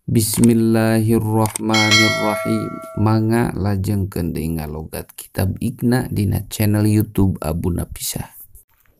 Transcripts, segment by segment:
Bismillahirrahmanirrahim. Mangga lajengkeun deui ngalogat kitab Iqna dina channel YouTube Abu Napisah.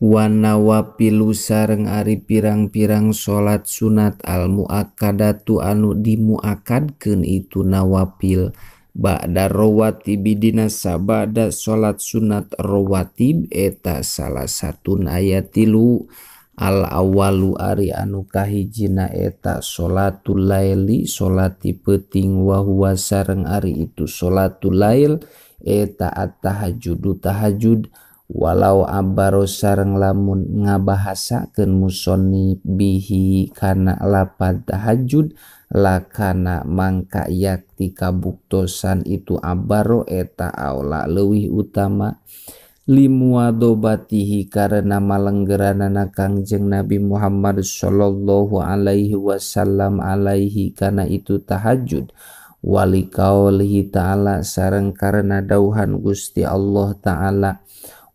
Wanawapilu sareng ari pirang-pirang salat sunat al muakkadatu anu dimuakkadkeun itu nawafil ba'da rawatib dina sabada salat sunat rawatib eta salah satun aya 3. Al awalu ari anu kahijina eta sholatul laili sholati peuting wa huwa sareng ari itu sholatul lail eta at-tahajjudu tahajud walau abaro sareng lamun ngabahasakeun musannif bihi kana lapad tahajud lakana mangka yakti kabuktosan itu abaro eta aula leuwih utama limuadobatihi karena malenggeranana Kangjeng Nabi Muhammad sallallahu alaihi wasallam alaihi kana itu tahajud wali kaulihi ta'ala sareng karena dauhan Gusti Allah ta'ala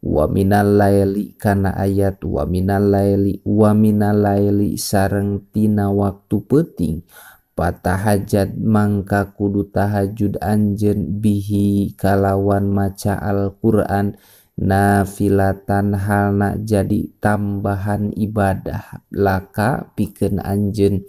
wa minal laili kana ayat wa minal laili wa minal laili sareng tina waktu peuting patahajat mangka kudu tahajud anjeun bihi kalawan maca Al-Qur'an nafilatan halna jadi tambahan ibadah laka pikeun anjeun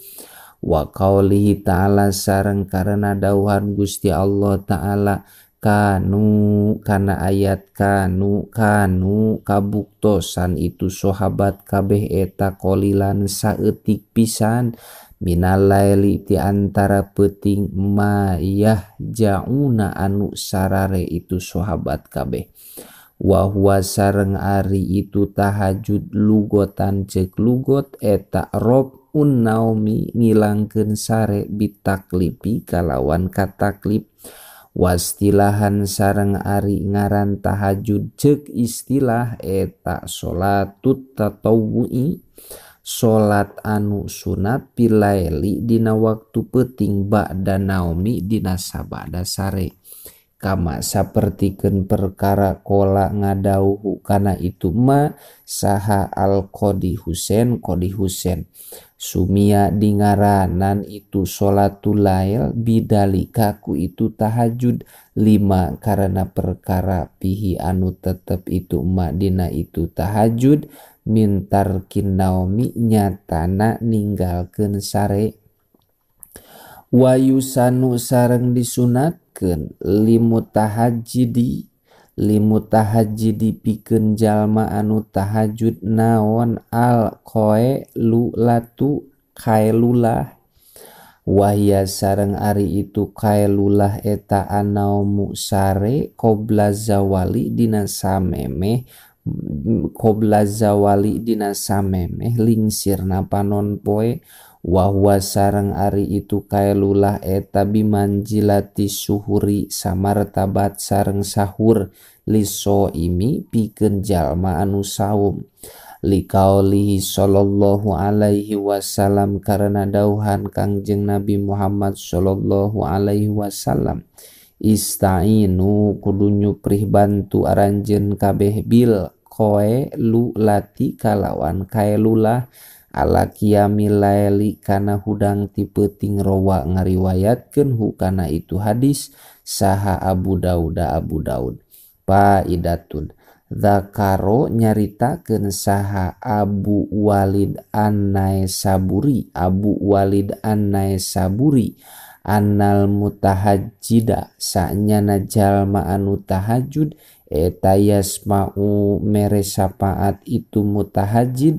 wa qaulihi ta'ala sareng karena dauhan Gusti Allah ta'ala kanu kana ayat kanu kanu kabuktosan itu sahabat kabeh eta qolilan saeutik pisan minal laili ti antara peuting mayah jauna anu sarare itu sahabat kabeh wa huwa sareng ari itu tahajud lugotan cek lugot eta robun naomi ngilangkeun sare bitaklipi kalawan kataklip wastilahan sareng ari ngaran tahajud cek istilah eta salatut tatawwu'i salat anu sunat pilaili dina waktu peuting ba'da naomi dina sabada sare kama sapertikeun perkara kola ngadauhu kana itu ma saha al Qadi Husain Qadi Husain sumia dingaranan itu sholatul lail bidalika ku itu tahajud 5 karena perkara pihi anu tetep itu ma dina itu tahajud mintar kinaomi nyatana ninggalkeun sare wayusanu sareng disunatkeun limutahajjidi pikeun jalma anu tahajud naon al qailulatu qailulah wahya sareng ari itu qailulah eta anaumu sare qobla zawali dina samemeh qobla zawali dina samemeh lingsirna panon poe wa huwa sareng ari itu qailulah eta bimanjilati suhuri samartabat sareng sahur lisoimi pikeun jalma anu saum liqaulihi sallallahu alaihi wasallam karena dauhan Kangjeng Nabi Muhammad sallallahu alaihi wasallam istainu kudu nyuprih bantu aranjeun kabeh bil qailulati kalawan qailulah ala qiyamil laili kana hudang ti peuting rawa ngariwayatkeun hu kana itu hadis saha Abu Daud Abu Daud. Faidatun zakaro nyaritakeun saha Abu Walid An-Naisaburi Abu Walid An-Naisaburi annal mutahajjida sanyana jalma anu tahajud eta yasma'u mere syafaat itu mutahajjid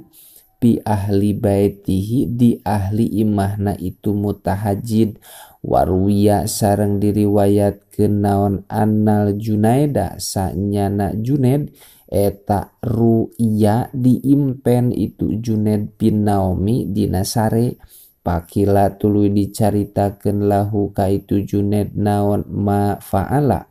bi ahli baitihi di ahli imahna itu mutahajjid waruya sareng diriwayatkeun naon annal Junaida sanyana Junaid eta ruya diimpen itu Junaid bin Naomi dina sare pakila tuluy dicaritakeun lahu ka itu Junaid naon ma fa'ala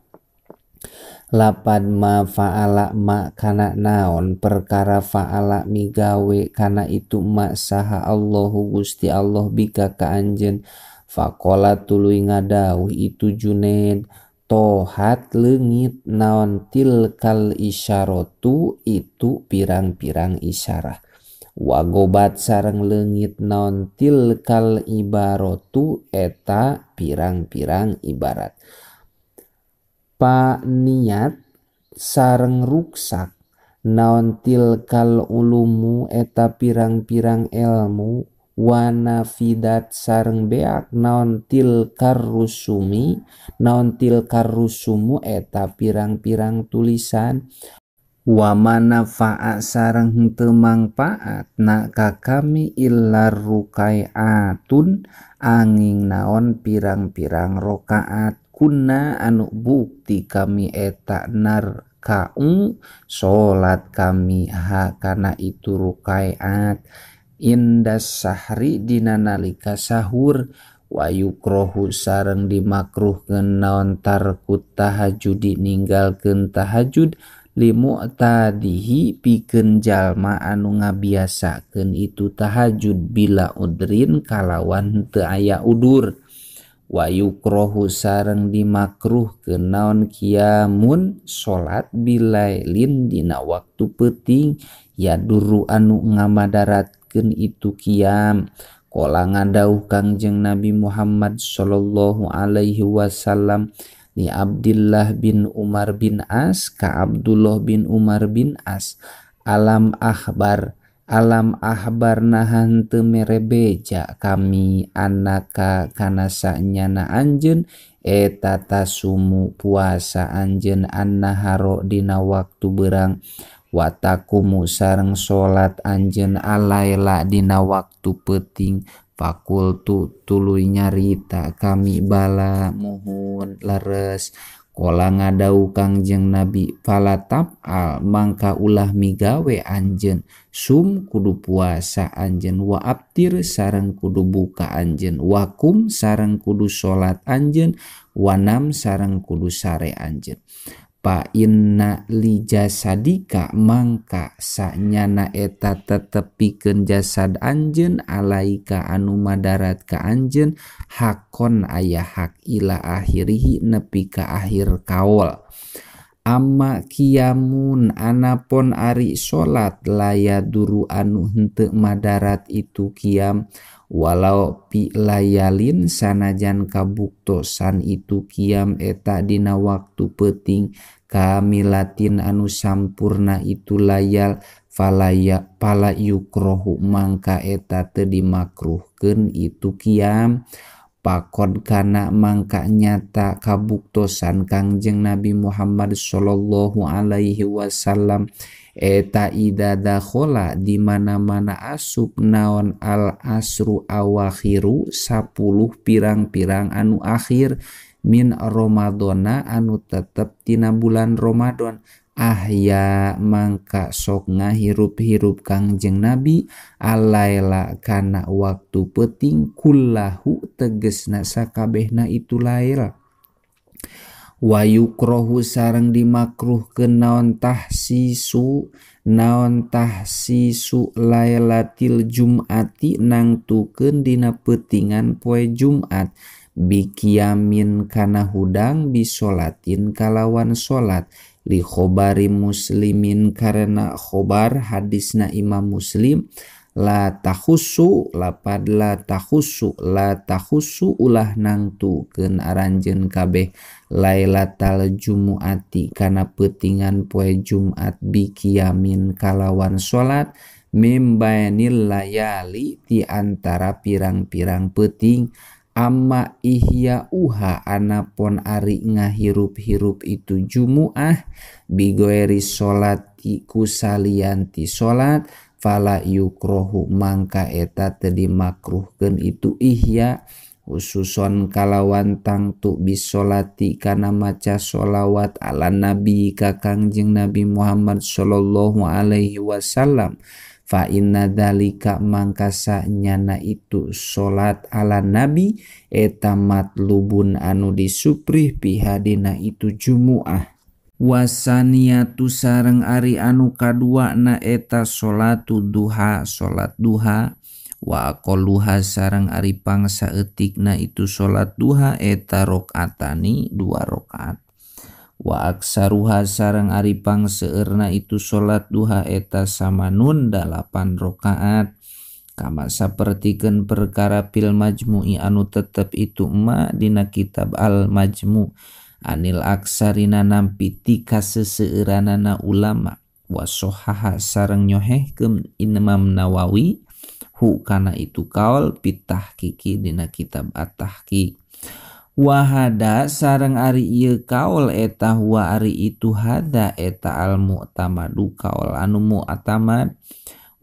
lapad ma fa'ala ma kana naon perkara fa'ala migawe kana itu ma saha Allahu Gusti Allah bika ka anjeun faqala tuluy ngadawuh itu Junaid tohat leungit naon tilkal isyaratu itu pirang-pirang isyarah. Wagobat sareng leungit naon tilkal ibaratu eta pirang-pirang ibarat. Pa niat sareng ruksak naon tilkal ulumu eta pirang-pirang ilmu wanafidat sareng beak naon tilkar rusumi naon tilkar rusumu eta pirang-pirang tulisan. Wa manafa'a sareng henteu mangpaat na ka kami illar rukaiatun angin naon pirang-pirang rokaat kunna anu bukti kami eta narka'u salat kami ha kana itu rukaiat indas sahri dina nalika sahur. Wa yukrohu sareng dimakruhkeun naon tarkut tahajudi ninggalkeun tahajud limu'tadihi pikeun jalma anu ngabiasakeun itu tahajud bila udrin kalawan teu aya udur. Wa yukrohu sareng dimakruhkeun naon kiamun salat bilailin dina waktu peuting yaduru anu ngamadaratkeun itu kiam. Qala ngadauh Kangjeng Nabi Muhammad sallallahu alaihi wasallam ni Abdullah bin Umar bin As ka Abdullah bin Umar bin As alam ahbar nahan teu mere beja kami anaka kana sanyana anjeun eta tasumu puasa anjeun annaharo dina waktu berang watakumu sareng salat anjeun alaila dina waktu peuting. Fakultu tuluy nyarita kami bala muhun leres. Qala ngadau Kangjeng Nabi fala tab'al mangka ulah migawe anjeun sum kudu puasa anjeun wa abtir sareng kudu buka anjeun wakum sareng kudu salat anjeun wanam sareng kudu sare anjeun. Pa inna li jasadika mangka sanyana eta tetep pikeun jasad anjeun alaika anu madarat ka anjeun hakon aya hak ila akhirihi nepi ka akhir kaol. Amma kiamun anapon ari salat laya duru anu henteu madarat itu kiam walau pi layalin sanajan kabuktosan itu kiam eta dina waktu peuting kamilatin anu sampurna itu layal falaya pala yukrohu mangka eta teu dimakruhkeun itu kiam. Pakod kana mangka nyata kabuktosan Kangjeng Nabi Muhammad sallallahu alaihi wasallam eta ida dakhola di mana-mana asup naon al asru awakhiru 10 pirang-pirang anu akhir min Ramadana anu tetep tina bulan Ramadan ahya mangka sok ngahirup-hirup Kangjeng Nabi alaila kana waktu peuting kullahu tegesna sakabehna itu lail. Wa yukrohu sareng dimakruhkeun naon tahsisu lailatil jum'ati nangtukeun dina peutingan poe Jumat bikiamin kana hudang bisolatin kalawan salat li khobari muslimin karena khobar hadisna Imam Muslim la takhussu lapad la takhussu la takhussu ulah nangtukeun aranjeun kabeh lailatal jumuati kana peutingan poe Jumat bikiamin kalawan salat mimbainil layali ti antara pirang-pirang peuting. Amma ihya uha anapon ari ngahirup-hirup itu jumuah bigoeri solati kusalianti solat fala yukrohu mangka eta teu dimakruhkeun itu ihya khususon kalawan tangtu bisolati kana maca solawat ala nabi ka Kangjeng Nabi Muhammad sallallahu alaihi wasallam. Fa inna dzalika mangkasa nyana itu salat ala nabi eta matlubun anu disuprih pihadina itu jumuah. Wasaniyatu sareng ari anu kadua na eta salatu duha salat duha wa aqalluha sareng ari pangsaeutikna itu salat duha eta rakaatani 2 rakaat. Wa aksaruha sareng ari pangseueurna itu salat duha eta samanun 8 rakaat. Kama sapertikeun perkara fil majmu'i anu tetep itu ma dina kitab al majmu' anil aksarina nampi ti kaseseueuranana ulama. Wa sohaha sareng nyohehkeun Imam Nawawi hu kana itu kaul pitahqiqi dina kitab at-tahqiq. Wahada sareng ari ieu kaul eta huwa ari itu hada eta al mu'tamadu kaul anu mu'tamad.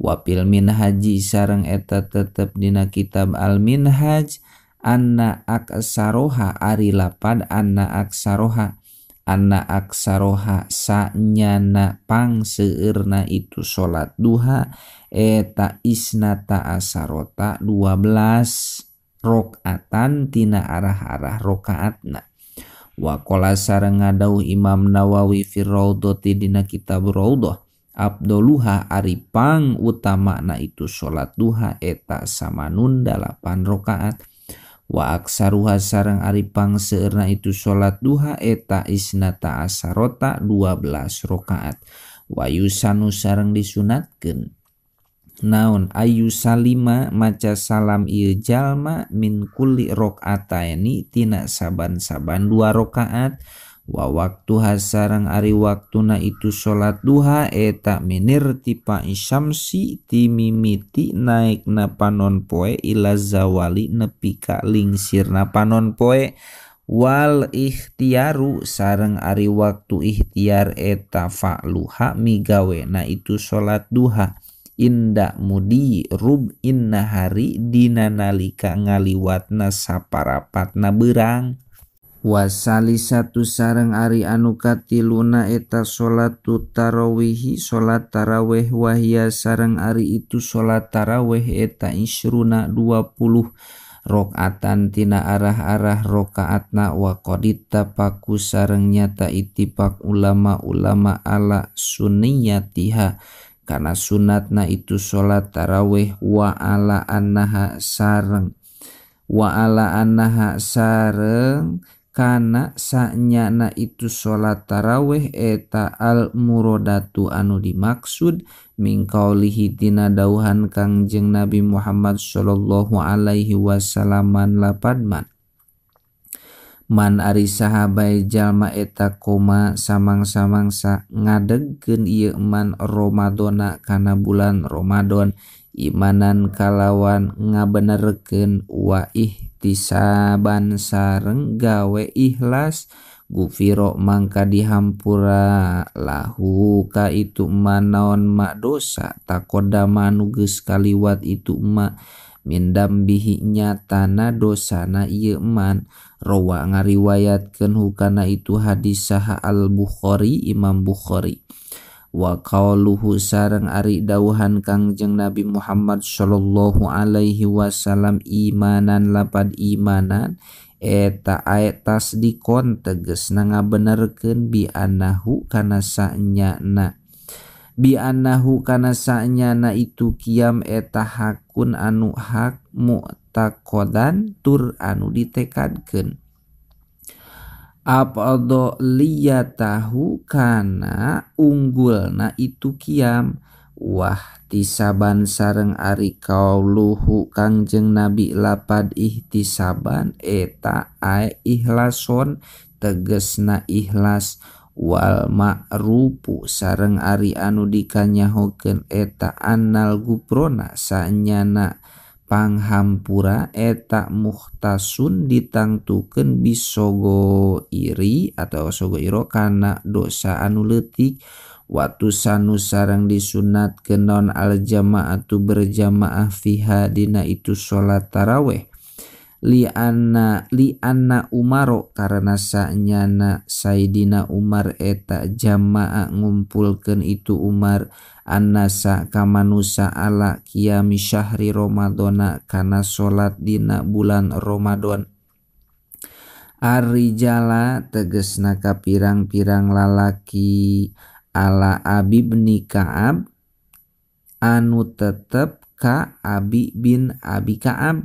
Wa fil minhaji sareng eta tetep dina kitab al minhaj anna aksaroha ari lapad anna aksaroha anna aksaroha sanyana pangseueurna itu salat duha eta isnata asarota 12 rakaatan tina arah-arah rakaatna. Wa qala sareng ngadauh Imam Nawawi fi Raudhati dina kitab Raudhah abdoluha ari pang utamana itu salat duha eta samanun 8 rakaat. Wa aksaruha sareng ari pangseueurna itu salat duha eta isnata asarota 12 rakaat. Wa yusanu sareng disunatkeun naon ayu salima maca salam ieu jalma min kulli rakaataini tina saban-saban 2 rakaat. Wa waktuha sareng ari waktuna itu salat duha eta minirtifa syamsi timimiti naekna panon poe ila zawali nepi ka lingsirna panon poe. Wal ikhtiaru sareng ari waktu ikhtiar eta fa'luha migawena itu salat duha inda mudi rub inna hari dina nalika ngaliwatna saparapatna beurang. Wasali satu sareng ari anu katiluna eta salatu tarawihi salat taraweh wahia sareng ari itu salat taraweh eta isruna 20 rakaatan tina arah-arah rakaatna. Wa qadittafaku sareng nyata ittifaq ulama-ulama ala sunniyatiha kana sunatna itu salat taraweh. Wa ala annaha sareng wa ala annaha sareng kana sanyana itu salat taraweh eta al muradatu anu dimaksud min qaulihi tina dauhan Kangjeng Nabi Muhammad sallallahu alaihi wasallaman lapad man man ari sahabai jalma eta koma samang-samangsa ngadegkeun ieu man Ramadona kana bulan Ramadan imanan kalawan ngabenerkeun wa ihtisaban sareng gawe ikhlas gufiro mangka dihampura lahu ka itu ma naon ma dosa takodama nu geus kaliwat itu ma mindam bihi nyatana dosana ieu man. Rawa ngariwayatkeun hukana itu hadis saha al Bukhari Imam Bukhari. Wa qauluhu sareng ari dauhan Kangjeng Nabi Muhammad sallallahu alaihi wasallam imanan lapad imanan eta ae tasdikon tegesna ngabenerkeun bi annahu kana sanyana bi annahu kana sanyana itu kiam eta hakun anu hak mu'taqadan tur anu ditekadkeun. Afdholiyatahu kana unggulna itu kiam wah tisaban sareng ari kauluhu Kangjeng Nabi lapad ihtisaban eta ae ihlason tegesna ikhlas. Wal ma'rufu sareng ari anu dikanyahokeun eta annal guprona sanyana panghampura eta muhtasun ditangtukeun bisogo iri atau sogo iro kana dosa anu leutik. Watu sanu sareng disunatkeun naon al jamaatu berjamaah fiha dina itu salat taraweh li anna Umaro karena sanyana Sayyidina Umar eta jamaah ngumpulkeun itu Umar annasa ka manusa ala qiyami syahri Ramadana kana salat dina bulan Ramadan. Arrijala tegesna ka pirang-pirang lalaki ala Abi bin Ka'ab anu tetep ka Abi bin Abi Ka'ab.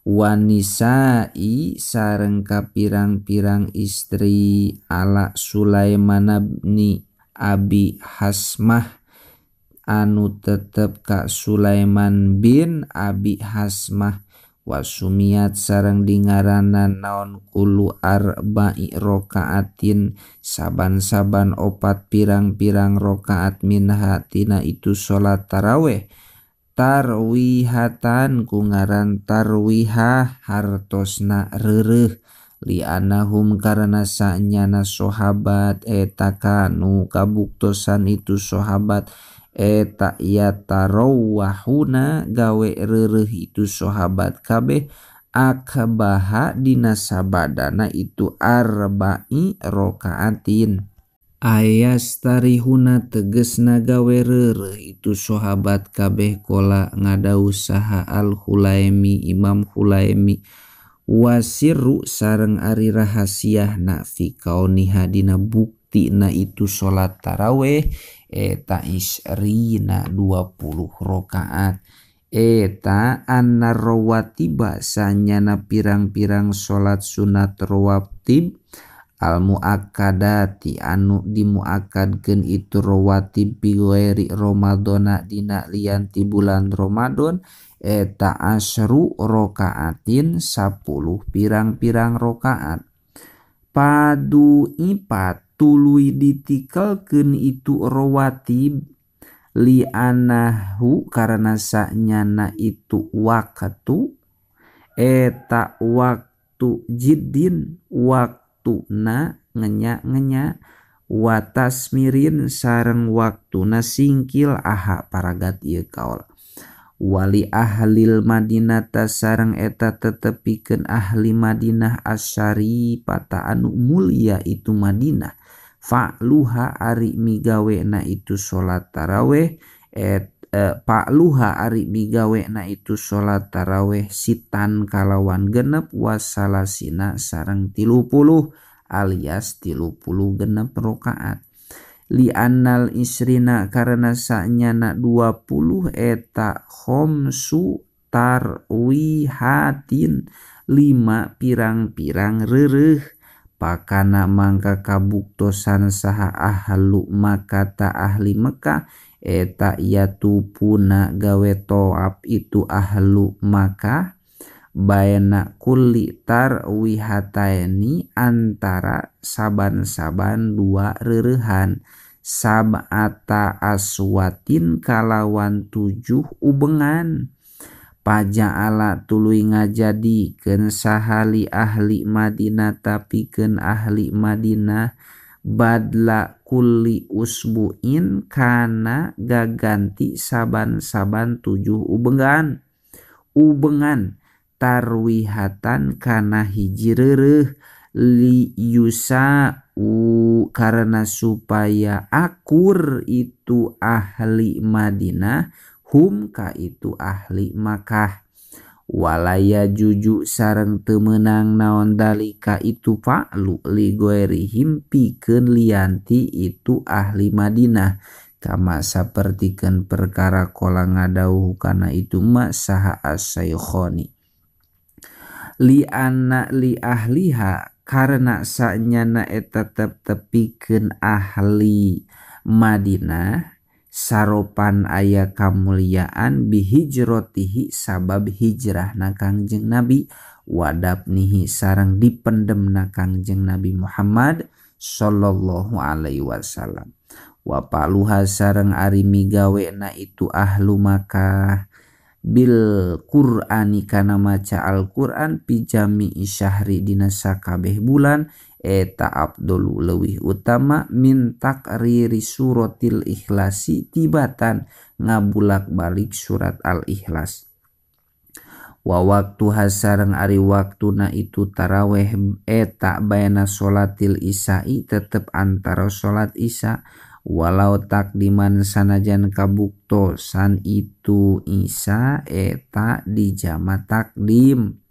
Wanisai sareng ka pirang-pirang istri ala Sulaiman bin Abi Hasmah anu tetep ka Sulaiman bin Abi Hasmah wasumiat sareng dingaranan naon kulu arba'i rokaatin saban-saban opat pirang-pirang rokaat minha tina itu salat taraweh tarwihatan ku ngaran tarwihah hartosna reureuh li'anahum karena sanyana sahabat eta kanu kabuktosan itu sahabat eta yatarawahuna gawe reureuh itu sahabat kabeh akbaha dina sabadana itu arba'i rokaatin ayastarihuna tegesna gawe reureuh itu sahabat kabeh kola ngadausaha al Hulaimi Imam Hulaimi wasirru sareng ari rahasiahna fi kauniha dina buktina itu salat taraweh eta isrina 20 rakaat eta anna rawatiba sanyana pirang-pirang salat sunat rawatib al muakkadati anu dimuakkadkeun itu rawatib bi ghairi ramadhana dina lian ti bulan Ramadan eta asru rakaatin 10 pirang-pirang rakaat padu ipat tuluy ditikelkeun itu rawatib li anahu karena sanyana itu waktu eta waktu jiddin waktuna ngenya-ngenya watasmirin sareng waktuna singkil aha paragat ieu kaol wali ahlil madinata sareng eta tetepikeun ahli Madinah asyarifata anu mulia itu Madinah fa'luha ari migawena itu salat taraweh fa'luha ari migawena itu salat taraweh sitan kalawan genep wasalasina sareng 30 alias 36 rakaat li annal isrina karena sanyana 20 eta khomsu tarwihatin 5 pirang-pirang reureuh pakana mangka kabuktosan saha ahlu makata ahli Mekah eta yatupuna gawe toab itu ahlu Makkah baena kulli tarwihataini antara saban-saban dua reureuhan sab'ata aswatin kalawan 7 ubengan paja'ala tuluy ngajadikeun sahali ahli Madinah tapikeun ahli Madinah badla kulli usbu'in kana gaganti saban-saban 7 ubengan ubengan tarwihatan kana hiji reureuh li yusa'u karena supaya akur itu ahli Madinah hum ka itu ahli Makkah walaya juju sareng teu meunang naon dalika itu fa'lu li ghairihim pikeun lianti itu ahli Madinah kama sapertikeun perkara kola ngadauh kana itu ma saha as-saykhoni li anna li ahliha karena sanyana eta tetepikeun ahli Madinah saropan aya kamuliaan bihijrotihi sabab hijrahna Kangjeng Nabi wadabnihi sareng dipendemna Kangjeng Nabi Muhammad sallallahu alaihi wasallam wa paluha sareng ari migawena itu ahlu Makkah bil Qur'ani kana maca Al-Qur'an pi jami'i syahri dina sakabeh bulan eta afdalu leuwih utama min takriri suratil ikhlasi tibatan ngabulak-balik surat Al-Ikhlas wa waktu sareng ari waktuna itu taraweh eta baena salatil isya'i tetep antara salat isya walau takdiman sanajan kabuktosan itu isya eta dijama takdim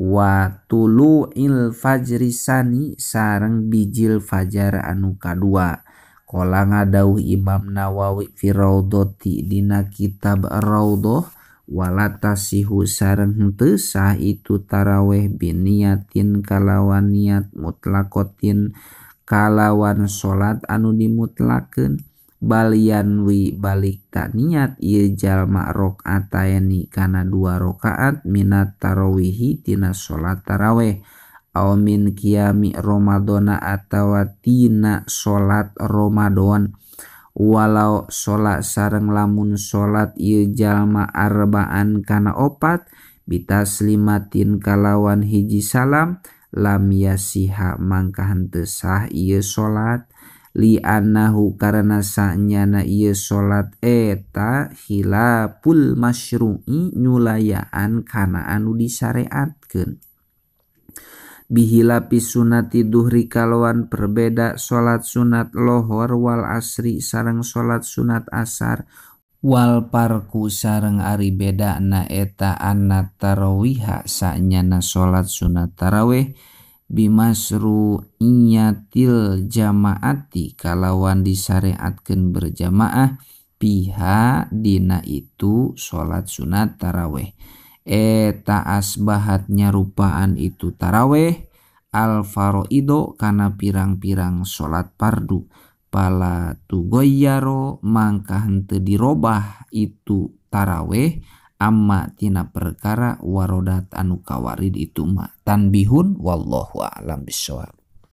wa tulu'il fajri sani sareng bijil fajar anu kadua Qala ngadauh Imam Nawawi fi Raudhati dina kitab Raudhah Wala tasihu sareng henteu sah itu taraweh biniatin kalawan niat mutlakotin kalawan salat anu dimutlakeun balian wi balik tak niat ieu jalma rakaataini kana 2 rakaat minat tarawihi tina salat taraweh aw min qiyami ramadhana atawa tina salat Ramadan. Walau salat sareng lamun salat ieu jalma arbaan kana 4 bitaslimatin kalawan hiji salam lam yasiha mangka henteu sah ieu salat li annahu karena sanyana ieu salat eta khilaful masyru'i nyulayaan kana anu disareatkeun. Bihilapi sunati duhri kalawan berbeda salat sunat lohor wal asri sareng salat sunat asar wal parku sareng ari bedana eta anna tarawiha sanyana salat sunat tarawih bimasru'iyatil jamaati kalawan disareatkeun berjamaah piha dina itu salat sunat tarawih. Eta asbahat nyarupaan itu taraweh al faraido kana pirang-pirang salat fardu pala tugoyaro mangka henteu dirobah itu taraweh amma tina perkara warodat anu kawarid itu mah. Tanbihun wallahu a'lam bissawab.